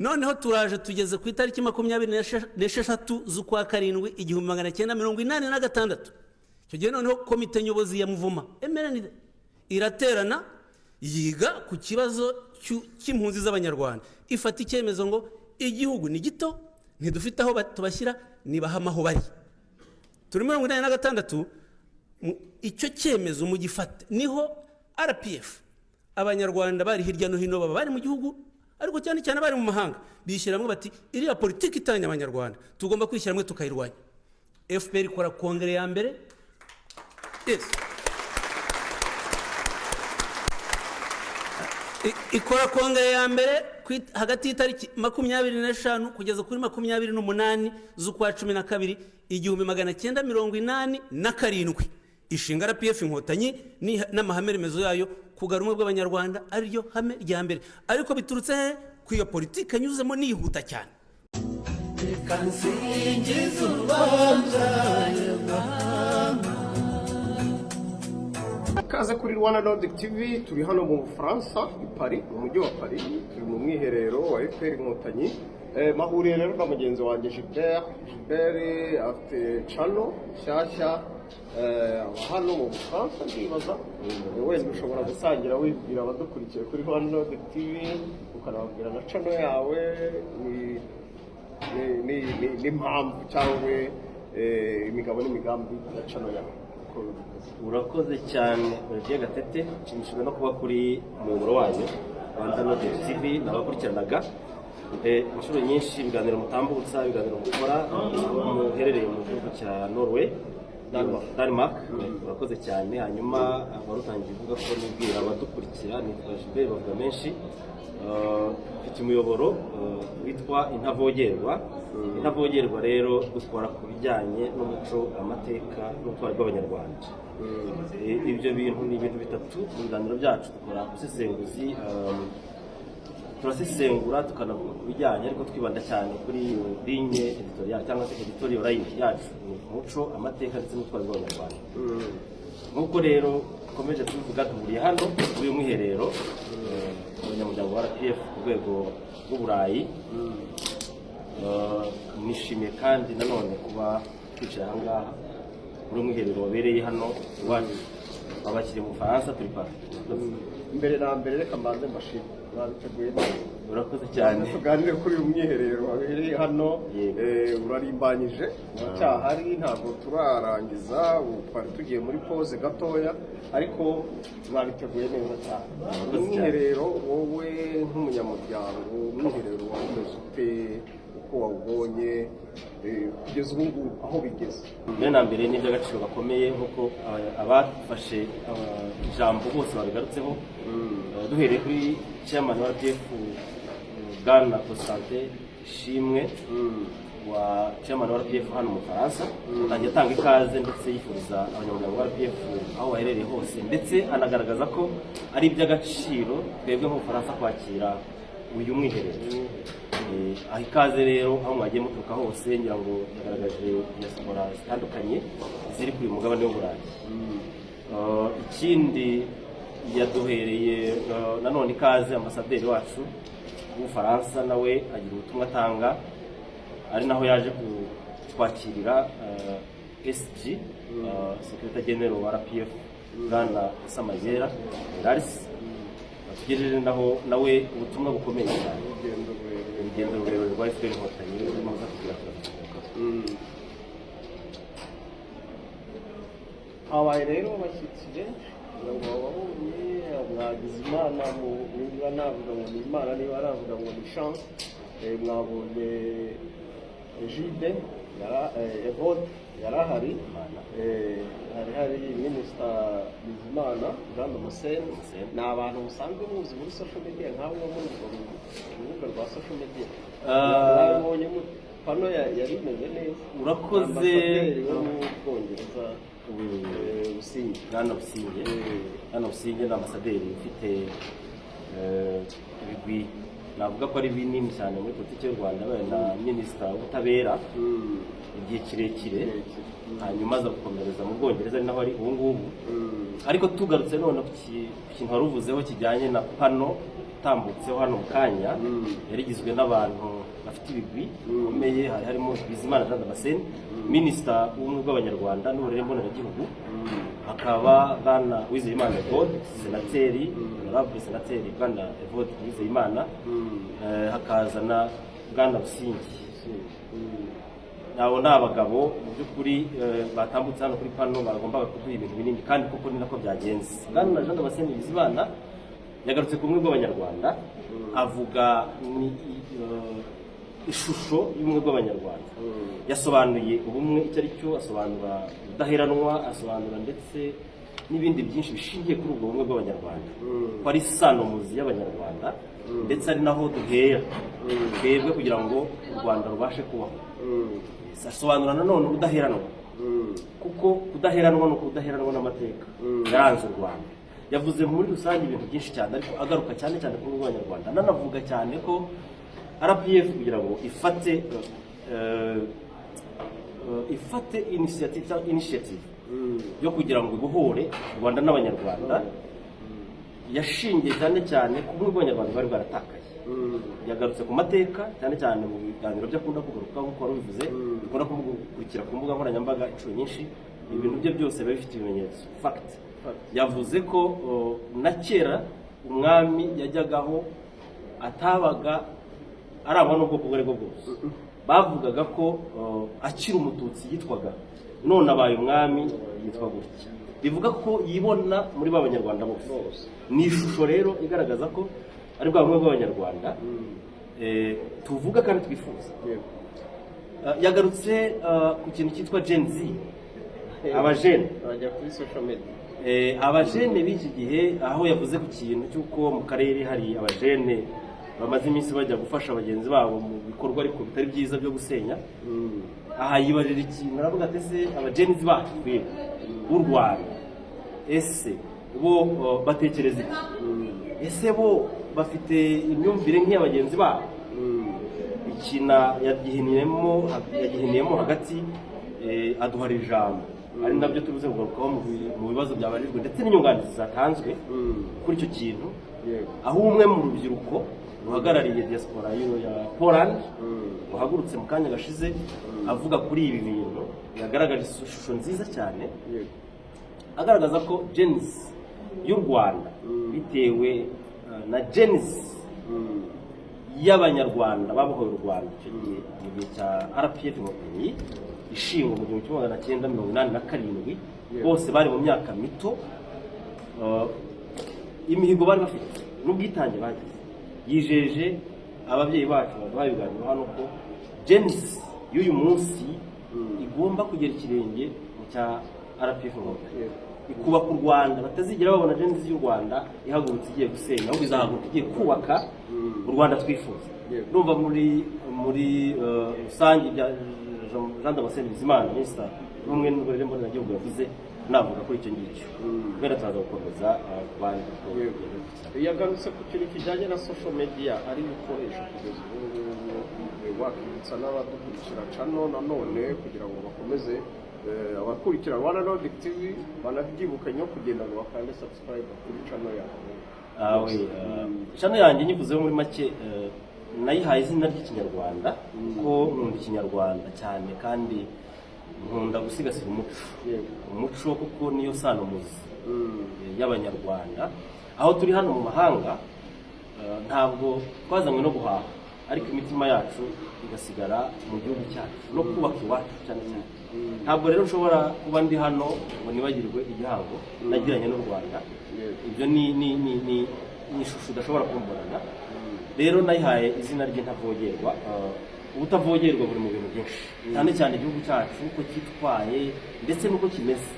Noneho turaje tugeze ku itariki 26 z'ukwa karindwi 1986. Icyo gihe noneho komite nyobozi ya Mouvement MRND iraterana, yiga ku kibazo cy'impunzi z'Abanyarwanda, ifata icyemezo ngo igihugu ni gito, ntidufite aho tubashyira, nibahama aho bari. Turi 86. Icyo cyemezo mugifate, niho RPF, Abanyarwanda bari hirya no hino, baba bari mu gihugu ariko cyane cyane bari mu mahanga, bishyiramo bati: "Iriya politiki itanya Abanyarwanda tugomba kwishyira hamwe tukayirwanya." FPR ikora kongere ya mbere, yes. Ikora kongere ya mbere hagati y'itariki 25 kugeza kuri 28 z'ukwa 12 1987, ishinga RPF Inkotanyi n'amahame remezo yayo, kugarura ubumwe bw'Abanyarwanda ariryo hame rya mbere. Ariko biturutse he? Ku iyo politiki anyuzemo nihuta cyane. Reka nsingize urwabyaye mama. Ikaze kuri Rwanda Nordic TV. Turi hano mu Bufaransa, i Paris, mu mujyi wa Paris. Turi mu mwiherero wa FPR Inkotanyi. Mahuriye rero na mugenzi wanjye Gilbert. Gilbert afite channel nshyashya, aba hano mu Bufaransa. Ndibaza wenda ushobora gusangira wibwira abadukurikiye kuri Rwanda Nordic TV, ukanababwira na channel yawe n'impamvu cyangwa imigabo n'imigambi ya channel yawe uko bimeze. Urakoze cyane, Olivier Gatete. Nshimishijwe no kuba kuri umuyoboro wanyu Rwanda Nordic TV. Nabakurikiranaga inshuro nyinshi, ibiganiro mutambutsa, ibiganiro mukora aho muherereye mu gihugu cya Norway. Denmark. Denmark. Urakoze cyane. Hanyuma wari utangiye uvuga ko nibwira abadukurikira. Nitwa Gilbert bavuga menshi. Mfite umuyoboro witwa Intavogerwa. Intavogerwa rero dukora ku bijyanye n'umuco, amateka n'ubutwari bw'Abanyarwanda. Ibyo bintu ni ibintu bitatu. Mu biganiro byacu dukora ubusesenguzi, turasesengura tukanavuga ku bijyanye, ariko twibanda cyane kuri iyo ligne editorial cyangwa se editorial line yacu ni umuco, amateka ndetse n'ubutwari bw'Abanyarwanda. Nk'uko rero dukomeje kubivuga, duhuriye hano muri uyu mwiherero abanyamuryango wa RPF ku rwego rw'Uburayi. Nishimiye kandi nanone kuba twicaye aha ngaha muri uyu mwiherero wabereye hano iwacu, babakiriye mu Bufaransa, turi Paris. Mbere na mbere reka mbanze mbashime, mwabiteguye neza. Urakoze cyane. Tuganire kuri uyu mwiherero wabereye hano. Yego. Urarimbanyije, uracyahari, ntabwo turarangiza. Ubu twari tugiye muri pause gatoya, ariko mwabiteguye neza cyane. Murakoze cyane. Umwiherero, wowe nk'umunyamuryango, umwiherero wawumeze ute, uko wawubonye, kugeza ubu ngubu aho bigeze? Mbere na mbere ni iby'agaciro gakomeye nk'uko abafashe ijambo bose babigarutseho. Duhereye kuri chairman wa RPF, Bwana Constantin Ishimwe, wa chairman wa RPF hano mu Bufaransa, atangiye atanga ikaze ndetse yifuriza abanyamuryango ba RPF aho baherereye hose, ndetse anagaragaza ko ari iby'agaciro twebwe nk'Ubufaransa kwakira uyu mwiherero. Aha ikaze rero aho mwagiye muturuka hose, ngira ngo yagaragaje diaspora zitandukanye ziri kuri uyu mugabane w'Uburayi. Ikindi yaduhereye nanone ikaze ambasaderi wacu w'Ubufaransa, nawe agira ubutumwa atanga, ari naho yaje kutwakirira SG, Secretary General wa RPF, Bwana Samagera Lars, atugejeje naho nawe ubutumwa bukomeye cyane. Urugendo rurerure. Urugendo rurerure rwa FPR Inkotanyi rurimo kugira turakomokaho. Habaye rero abashyitsi benshi, kugira ngo bababonye, mwagize Imana niba navuga ngo ni Imana, niba navuga ngo ni chance, mwabonye Jide Evode yarahari, hari Minisita Bizimana Jean Damascene. Ni abantu musanzwe muzi muri social media, nk'abo muri urwo rubuga rwa social media. Mwabibonye pano yari imeze neza. Urakoze. Ambasaderi wo mu Bwongereza, Busingye. Bwana Busingye. Bwana Busingye ni ambasaderi ufite ibigwi navuga ko ari binini cyane muri politiki y'u Rwanda. Yabaye na minisita w'ubutabera igihe kirekire, hanyuma aza gukomereza mu Bwongereza, ari naho ari ubu ngubu. Ariko tugarutse none ku kintu wari uvuzeho kijyanye na pano. utambutseho hano mu kanya yari igizwe n'abantu bafite ibigwi bikomeye. Hari harimo Bizimana Jean Damascene, Minisita w'Ubumwe bw'Abanyarwanda n'Uburere Mboneragihugu, hakaba Bwana Uwizeyimana Evode, Senateri, Honorable Senateri Bwana Evode Uwizeyimana, hakaza na Bwana Busingye. Abo ni abagabo mu by'ukuri batambutse hano kuri pano, bagombaga kuduha ibintu binini, kandi koko ni nako byagenze. Bwana Jean Damascene Bizimana yagarutse ku bumwe bw'Abanyarwanda, avuga ni ishusho y'ubumwe bw'Abanyarwanda. Yasobanuye ubumwe icyo ari cyo, asobanura ubudaheranwa, asobanura ndetse n'ibindi byinshi bishingiye kuri ubwo bumwe bw'Abanyarwanda, ko ari isano muzi y'Abanyarwanda, ndetse ari naho duhera twebwe kugira ngo u Rwanda rubashe kubaho. Asobanura nanone ubudaheranwa, kuko kudaheranwa ni ukudaheranwa n'amateka yaranze u Rwanda. Yavuze muri rusange ibintu byinshi cyane, ariko agaruka cyane cyane ku bumwe bw'Abanyarwanda, ananavuga cyane ko RPF kugira ngo ifate initiative cyangwa initiative yo kugira ngo ibohore u Rwanda n'Abanyarwanda, yashingiye cyane cyane ku bumwe bw'Abanyarwanda bwari bwaratakaye. Yagarutse ku mateka cyane cyane mu biganiro byo akunda kugarukaho, nk'uko wari ubivuze, dukunda kumukurikira ku mbuga nkoranyambaga inshuro nyinshi. Ibintu bye byose biba bifite ibimenyetso, fact. Yavuze ko na kera umwami yajyagaho atabaga arangwa n'ubwoko ubwo ari bwo bwose. Bavugaga ko akiri Umututsi yitwaga, none abaye umwami yitwa gutya, bivuga ko yibona muri ba Banyarwanda bose. Ni ishusho rero igaragaza ko ari bwa bumwe bw'Abanyarwanda tuvuga kandi twifuza. Yagarutse ku kintu cyitwa Gen Z, abajene. Bajya kuri social media. Abajene b'iki gihe, aho yavuze ku kintu cy'uko mu karere hari abajene bamaze iminsi bajya gufasha bagenzi babo mu bikorwa ariko bitari byiza byo gusenya. Aha yibarira ikintu, aravuga ati: "Ese abagenzi bacu twebwe b'u Rwanda, ese bo batekereza iki? Ese bo bafite imyumvire nk'iya bagenzi babo?" Ikina yagihiniyemo hagati, aduhara ijambo, ari nabyo tubuze kugarukaho mu bibazo byabajijwe ndetse n'inyunganizi zatanzwe kuri icyo kintu, aho umwe mu rubyiruko ruhagarariye diaspora ya Poland wahagurutse mu kanya gashize avuga kuri ibi bintu, yagaragaje ishusho nziza cyane, agaragaza ko Gen Z y'u Rwanda, bitewe na Gen Z y'Abanyarwanda babohoye u Rwanda icyo gihe, mu gihe cya RPF Inkotanyi ishingwa mu 1987, bose bari mu myaka mito. Imihigo bari bafite n'ubwitange bagize, yijeje ababyeyi bacu baduhaye ibiganiro hano ko Gen Z y'uyu munsi igomba kugera ikirenge mu cya RPF Inkotanyi, ikubaka u Rwanda. Batazigera babona Gen Z y'u Rwanda ihagurutse igiye gusenya, ahubwo izahaguruka igiye kubaka u Rwanda twifuza. Ndumva muri rusange ibya Jean Damascene Bizimana, Minisita w'Ubumwe n'Uburere Mboneragihugu, yavuze, navuga kuri icyo ngicyo. Kubera turaza gukomeza ku bandi uko bigenda bikurikirana. Yagarutse ku kintu kijyanye na social media ari gukoresha kugeza ubu ngubu. Wakibutsa n'abadukurikira cano nanone kugira ngo bakomeze, abakurikira Rwanda Nordic TV banabyibuke no kugenda ngo bakande subscribe kuri channel yawe. Ah, oui, channel yanjye nyivuzeho muri make, nayihaye izina ry'Ikinyarwanda kuko nkunda Ikinyarwanda cyane, kandi nkunda gusigasira umuco. Umuco kuko niyo sano muzi y'Abanyarwanda. Aho turi hano mu mahanga, ntabwo twazanywe no guhaha, ariko imitima yacu igasigara mu gihugu cyacu no kubaka iwacu cyane cyane. Ntabwo rero nshobora kuba ndi hano ngo nibagirwe igihango nagiranye n'u Rwanda. Ibyo ni ishusho udashobora kumbonana. Rero nayihaye izina ry'Intavogerwa. Ubutavogerwa buri mu bintu byinshi, cyane cyane igihugu cyacu uko cyitwaye ndetse n'uko kimeze.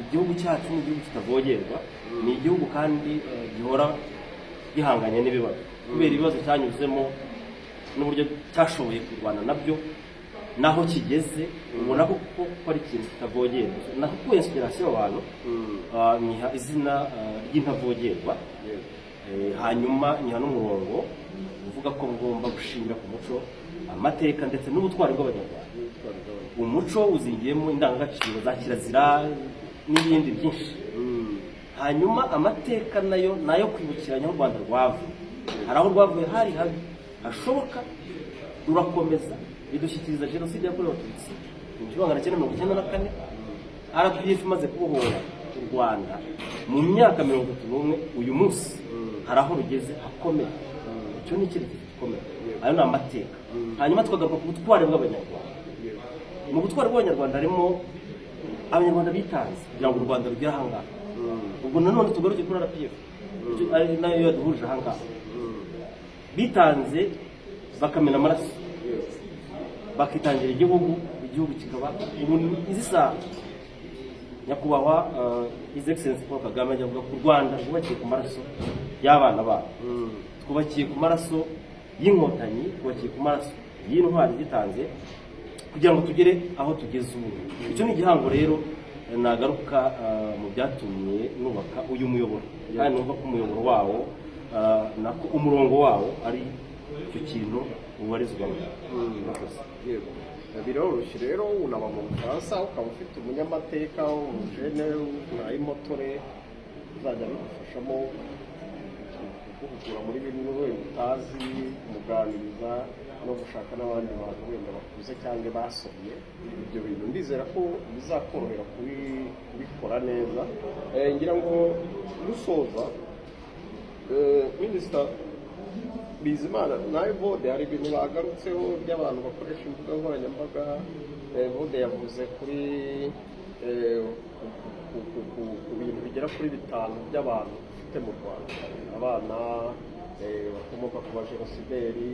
Igihugu cyacu ni igihugu kitavogerwa, ni igihugu kandi gihora gihanganye n'ibibazo kubera ibibazo cyanyuzemo n'uburyo cyashoboye kurwana nabyo naho kigeze, ubona ko ko ari ikintu kitavogerwa. Nakuye inspiration abantu, nyiha izina ry'Intavogerwa. Hanyuma nyiha n'umurongo uvuga ko ngomba gushingira ku muco, amateka ndetse n'ubutwari bw'Abanyarwanda. Umuco uzingiyemo indangagaciro za kirazira n'ibindi byinshi. Hanyuma amateka nayo nayo kwibukiranya aho u Rwanda rwavuye. Hari aho rwavuye hari habi hashoboka, rurakomeza bidushyikiriza Jenoside yakorewe Abatutsi mu 1994. RPF imaze kubohora u Rwanda mu myaka 31, uyu munsi hari aho rugeze hakomeye. Icyo ni icyerekezo gikomeye, ayo ni amateka. Hanyuma tukagaruka ku butwari bw'Abanyarwanda. Mu butwari bw'Abanyarwanda harimo Abanyarwanda bitanze kugira ngo u Rwanda rugere ahangaha. Ubwo nanone tugaruke kuri RPF, icyo ari nayo yaduhurije ahangaha. Bitanze bakamena amaraso, bakitangira igihugu, igihugu kikaba ubu izi saha. Nyakubahwa His Excellency Paul Kagame ajya avuga ko u Rwanda rwubakiye ku maraso y'abana babo, twubakiye ku maraso y'Inkotanyi, twubakiye ku maraso y'intwari zitanze kugira ngo tugere aho tugeze ubu. Icyo ni igihango rero. Nagaruka mu byatumye nubaka uyu muyoboro, kandi numva ko umuyoboro wawo, nako umurongo wawo, ari icyo kintu ubarizwamo. Murakoze. Yego, biroroshye rero. Unaba mu Bufaransa, ukaba ufite umunyamateka w'umujene nka Imotore uzajya abigufashamo, kuguhugura muri bimwe wenda utazi, kumuganiriza no gushaka n'abandi bantu wenda bakuze cyangwa basomye ibyo bintu. Ndizera ko bizakorohera kubikora neza. Ngira ngo dusoza, Minisita Bizimana na Evode, hari ibintu bagarutseho by'abantu bakoresha imbuga nkoranyambaga. Evode yavuze kuri ku bintu bigera kuri bitanu by'abantu dufite mu Rwanda: abana bakomoka ku bajenosideri,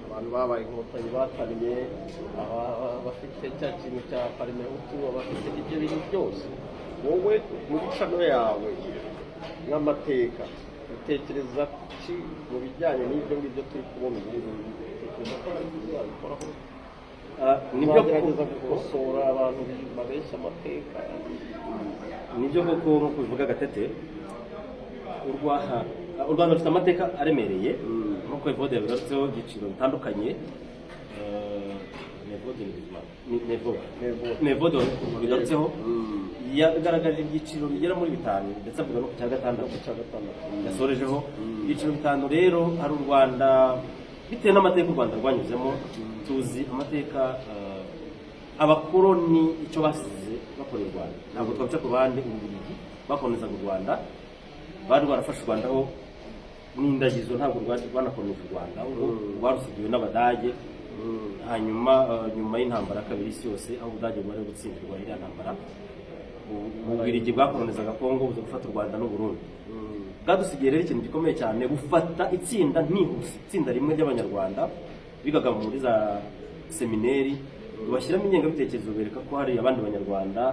abantu babaye Inkotanyi batannye, abafite cya kintu cya Parimehutu, abafite ibyo bintu byose. Wowe muri channel yawe nk'amateka, utekereza ki mu bijyanye n'ibyo ngibyo turi kubona ubu ngubu? Utekereza ko hari icyo uzabikoraho? Nibyo. Uzagerageza gukosora abantu babeshya amateka? Nibyo koko, nk'uko bivuga Gatete, u Rwanda rufite amateka aremereye nk'uko Evode yabigarutseho, ibyiciro bitandukanye. Nevode ni Bizimana. Ni Nevode. Nevode. Nevode wabigarutseho, yagaragaje ibyiciro bigera muri bitanu, ndetse avuga no ku cya gatandatu Cya gatandatu. yasorejeho. Ibyiciro bitanu rero, hari u Rwanda bitewe n'amateka u Rwanda rwanyuzemo. Tuzi amateka, abakoloni icyo basize bakoreye u Rwanda, ntabwo twabica ku ruhande. Ububiligi bakolonizaga u Rwanda, bari barafashe u Rwanda ho n'indagizo, ntabwo rwanakolonije u Rwanda, ahubwo rwarusigiwe n'Abadage. Hanyuma nyuma y'intambara ya kabiri y'isi yose, aho Ubudage bwari gutsindirwa iriya ntambara, Ububiligi bwakolonizaga Kongo buza gufata u Rwanda n'Uburundi. Bwadusigiye rero ikintu gikomeye cyane, bufata itsinda ntihuse, itsinda rimwe ry'Abanyarwanda bigaga muri za semineri, bashyiramo ingengabitekerezo, bereka ko hari abandi Banyarwanda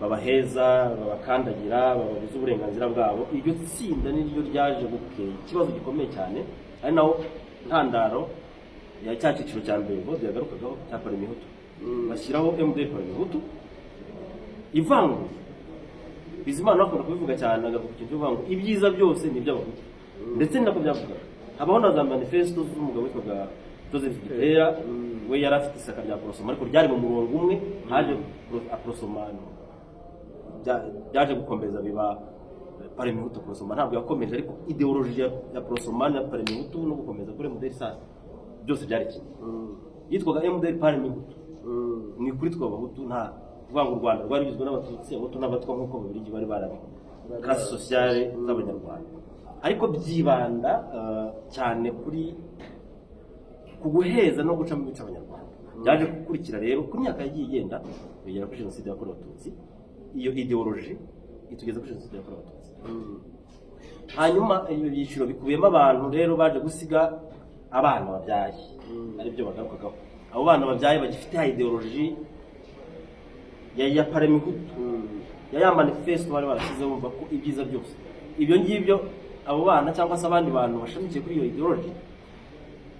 babaheza, babakandagira, bababuza uburenganzira bwabo. Iryo tsinda niryo ryaje gukera ikibazo gikomeye cyane, ari naho ntandaro ya cya cyiciro cya mbere Evode yagarukagaho cya Parimihutu. Bashyiraho MDR Parimihutu, ivangura. Bizimana akunda kubivuga cyane, agavuga ku kintu cy'uvuga ngo ibyiza byose ni iby'Abahutu, ndetse ni nako byavugaga. Habaho na za manifesto z'umugabo witwaga Joseph Gitera. We yari afite ishyaka rya Aprosoma, ariko ryari mu murongo umwe. Haje Aprosoma, byaje gukomeza biba Parimihutu. Aprosoma ntabwo yakomeje, ariko idéologie ya Aprosoma na Parimihutu no gukomeza kuri MDR sasa byose byari kimwe. Yitwaga MDR Parimihutu, ni kuri twe Abahutu. Nta kuvuga ngo u Rwanda rwari rugizwe n'Abatutsi, Abahutu n'Abatwa, nk'uko Ababiligi bari barabi classe sociale z'Abanyarwanda, ariko byibanda cyane kuri ku guheza no gucamo ibice Abanyarwanda. Byaje gukurikira rero ku myaka yagiye igenda bigera kuri Jenoside yakorewe Abatutsi. Iyo idéologie itugeza kuri Jenoside yakorewe Abatutsi. Hanyuma ibyo byiciro bikubiyemo abantu rero baje gusiga abana babyaye, aribyo bagarukagaho. Abo bana babyaye bagifite ya idéologie ya Paremihutu, ya manifesto bari barashyizeho, bumva ko ibyiza byose ibyo ngibyo. Abo bana cyangwa se abandi bantu bashamikiye kuri iyo idéologie,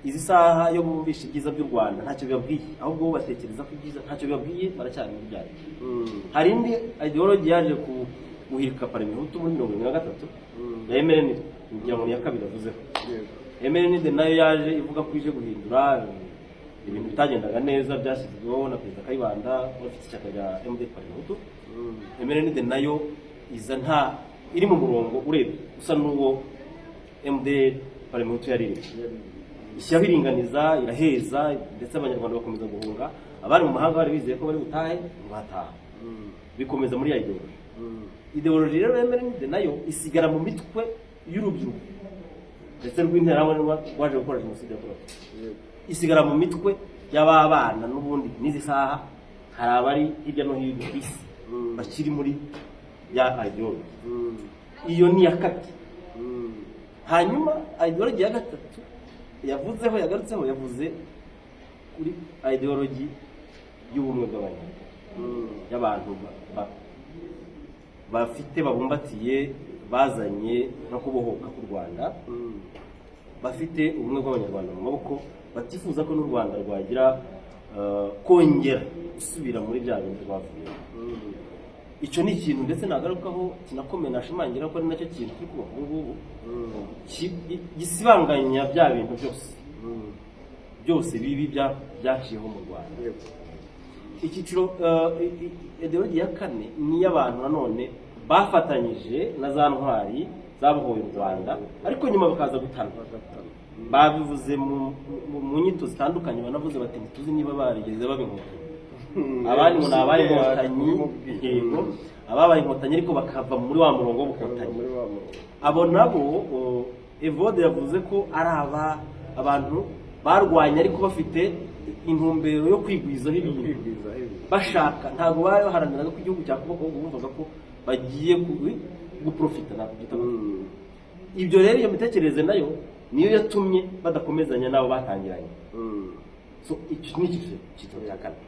izi saha yo bumvisha ibyiza by'u Rwanda ntacyo bibabwiye, ahubwo bo batekereza ko ibyiza ntacyo bibabwiye, baracyari muri bya bihe. Hari indi idéologie yaje guhirika Paremihutu muri 73 ya MRND, ngira ngo ni iya kabiri avuzeho. MRND nayo yaje ivuga ko ije guhindura ibintu bitagendaga neza byashyizweho na Perezida Kayibanda wari ufite ishyaka rya MDR Paremihutu. MRND nayo iza nta iri mu murongo urebye usa n'uwo MDR Parmehutu yari irimo. Ishyiraho iringaniza, iraheza, ndetse Abanyarwanda bakomeza guhunga. Abari mu mahanga bari bizeye ko bari butahe, ntibataha. Bikomeza muri ya idéologie. Idéologie rero ya MRND nayo isigara mu mitwe y'urubyiruko, ndetse rw'Interahamwe rwaje gukora jenoside yakorewe Abatutsi. Isigara mu mitwe y'ababana n'ubundi n'izi saha hari abari hirya no hino ku isi bakiri muri ya idéologie. Iyo ni iya kabiri. Hanyuma idéologie ya gatatu yavuzeho, yagarutseho, yavuze kuri idéologie y'ubumwe bw'Abanyarwanda, y'abantu bafite, babumbatiye, bazanye no kubohoka k'u Rwanda, bafite ubumwe bw'Abanyarwanda mu maboko, batifuza ko n'u Rwanda rwagira kongera gusubira muri bya bindi rwavuyemo. Icyo ni ikintu ndetse nagarukaho kinakomeye, nashimangira ko ari nacyo kintu turi kubaka ubu ngubu, gisibanganya bya bintu byose byose bibi byaciyeho mu Rwanda. Icyiciro idéologie ya kane ni iy'abantu nanone bafatanyije na za ntwari zabohoye u Rwanda, ariko nyuma bakaza gutana. Babivuze mu nyito zitandukanye, banavuze bati ntituzi niba barigeze baba Inkotanyi, abandi ngo ni abaye Inkotanyi. Yego, ababaye Inkotanyi ariko bakava muri wa murongo w'ubukotanyi. Muri wa murongo. Abo nabo Evode yavuze ko ari abantu barwanye ariko bafite intumbero yo kwigwizaho ibintu. Kwigwizaho ibintu. Bashaka, ntabwo bari baharaniraga ko igihugu cyakubaka, ahubwo bumvaga ko bagiye guprofita, nakubyita gutyo. Ibyo rero, iyo mitekerereze nayo niyo yatumye badakomezanya n'abo batangiranye. So iki ni icyiciro cya kane.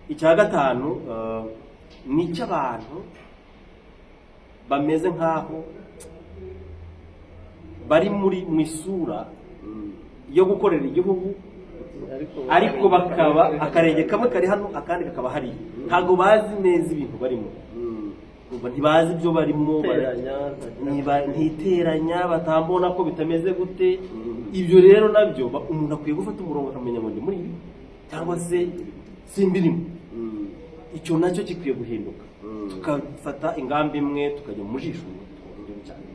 Icya gatanu ni icy'abantu bameze nk'aho bari muri mu isura yo gukorera igihugu, ariko bakaba akarenge kamwe kari hano, akandi kakaba hariya, ntabwo bazi neza ibintu barimo. Urumva, ntibazi ibyo barimo. Iteranya. Ntiteranya, batambona ko bitameze gute. Ibyo rero nabyo umuntu akwiye gufata umurongo akamenya ngo ndi muri ibi cyangwa se simbirimo. Icyo nacyo gikwiye guhinduka, tukafata ingamba imwe, tukajya mu jisho tukubaka igihugu cyacu.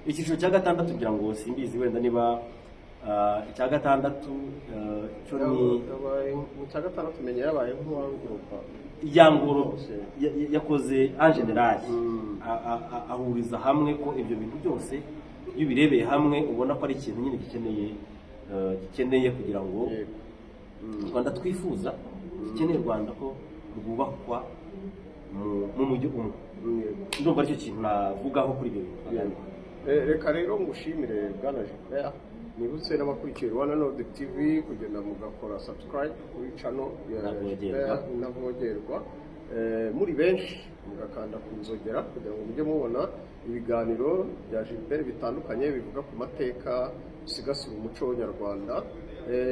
Icyiciro cya gatandatu, ngira ngo simbizi wenda niba icya gatandatu cyo ni Mu cya gatandatu menya yabaye nk'uwanguruka. Yanguro yakoze en général, ahuriza hamwe ko ibyo bintu byose iyo ubirebeye hamwe ubona ko ari ikintu nyine gikeneye kugira ngo u Rwanda twifuza, dukeneye u Rwanda ko rwubakwa mu mujyi umwe. Ndumva aricyo kintu navugaho kuri ibyo bintu twaganiriye. Reka rero ngushimire, bwana Gilbert. Nibutse n'abakurikiye Rwanda Nordic TV kugenda mugakora subscribe kuri channel ya Ntavogerwa. Gilbert Ntavogerwa. Muri benshi mugakanda ku nzogera kugira ngo mujye mubona ibiganiro bya Gilbert bitandukanye bivuga ku mateka, bisigasira umuco nyarwanda.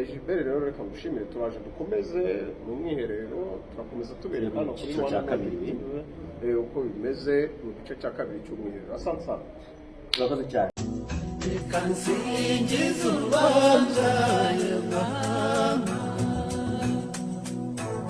Gilbert rero, reka ngushimire. Turaje dukomeze mu mwiherero, turakomeza tubereka hano kuri Icyiciro cya Rwanda kabiri. Nordic TV uko bimeze mu gice cya kabiri cy'umwiherero. Asante sana. Murakoze cyane. Reka nsingize urwabyaye mama.